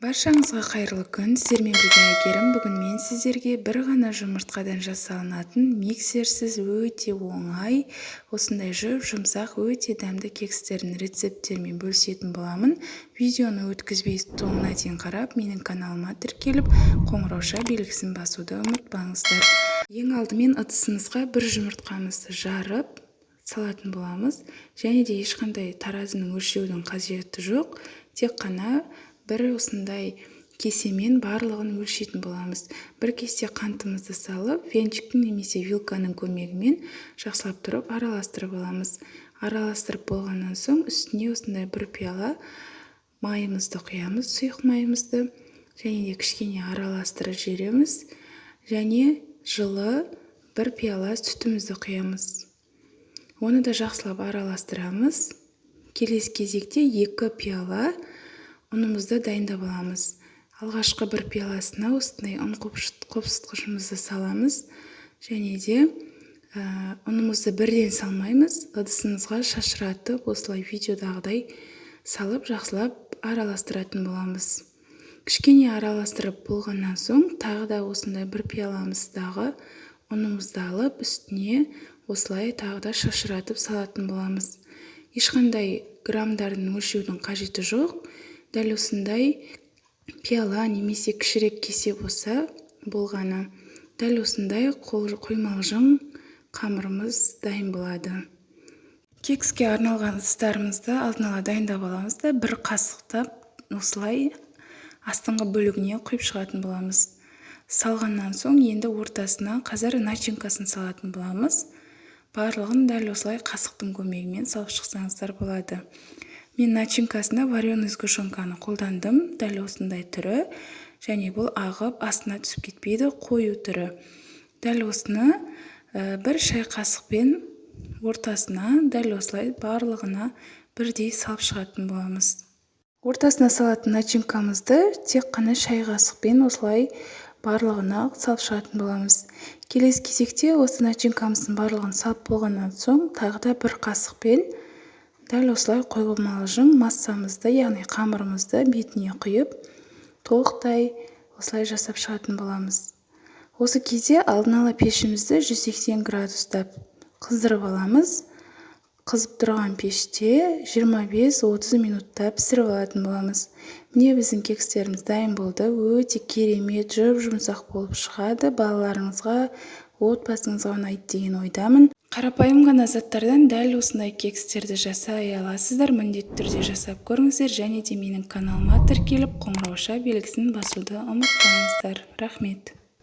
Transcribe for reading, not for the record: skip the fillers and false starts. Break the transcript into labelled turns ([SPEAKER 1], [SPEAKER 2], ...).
[SPEAKER 1] Баршаңызға қайырлы күн! Сіздермен бірге Әйгерім. Бүгін мен сіздерге бір ғана жұмыртқадан жасалынатын, миксерсіз өте оңай, осындай жұп-жұмсақ, өте дәмді кекстердің рецепттерімен бөлісетін боламын. Видеоны өткізбей соңына дейін қарап, менің каналыма тіркеліп, қоңырауша белгісін басуды ұмытпаңыздар. Ең алдымен ыдысымызға бір жұмыртқамызды жарып салатын боламыз. Және де ешқандай таразының, өлшеудің қажеті жоқ, тек қана бір осындай кесемен барлығын өлшейтін боламыз. Бір кесе қантымызды салып, венчиктің немесе вилканың көмегімен жақсылап тұрып араластырып аламыз. Араластырып болғаннан соң үстіне осындай бір пиала майымызды құямыз, сұйық майымызды, және де кішкене араластырып жібереміз. Және жылы бір пиала сүтімізді құямыз, оны да жақсылап араластырамыз. Келесі кезекте 2 пиала ұнымызды дайындап аламыз. Алғашқы бір пиаласына осындай ұн қопсытқышымызды саламыз. Және де ұнымызды бірден салмаймыз, ыдысымызға шашыратып, осылай видеодағыдай салып, жақсылап араластыратын боламыз. Кішкене араластырып болғаннан соң тағы да осындай бір пиаламыздағы ұнымызды алып, үстіне осылай тағы да шашыратып салатын боламыз. Ешқандай граммдарын өлшеудің қажеті жоқ, дәл осындай пиала немесе кішірек кесе болса болғаны. Дәл осындай қоймалжың қамырымыз дайын болады. Кекске арналған ыдыстарымызды алдын ала дайындап аламыз да, бір қасықтап осылай астыңғы бөлігіне құйып шығатын боламыз. Салғаннан соң енді ортасына қазір начинкасын салатын боламыз. Барлығын дәл осылай қасықтың көмегімен салып шықсаңыздар болады. Мен начинкасына вареный сгущенканы қолдандым, дәл осындай түрі, және бұл ағып астына түсіп кетпейді, қою түрі. Дәл осыны бір шай қасықпен ортасына дәл осылай барлығына бірдей салып шығатын боламыз. Ортасына салатын начинкамызды тек қана шай қасықпен осылай барлығына салып шығатын боламыз. Келесі кезекте осы начинкамыздың барлығын салып болғаннан соң тағы да бір қасықпен дәл осылай қоймалжың массамызды, яғни қамырымызды бетіне құйып, толықтай осылай жасап шығатын боламыз. Осы кезде алдын ала пешімізді 180 градустап қыздырып аламыз. Қызып тұрған пеште 25-30 минутта пісіріп алатын боламыз. Міне, біздің кекстеріміз дайын болды. Өте керемет, жұп-жұмсақ болып шығады. Балаларыңызға, отбасыңызға ұнайды деген ойдамын. Қарапайым ғана заттардан дәл осындай кекстерді жасай аласыздар. Міндетті түрде жасап көріңіздер және де менің каналыма тіркеліп, қоңырауша белгісін басуды ұмытпаңыздар. Рахмет!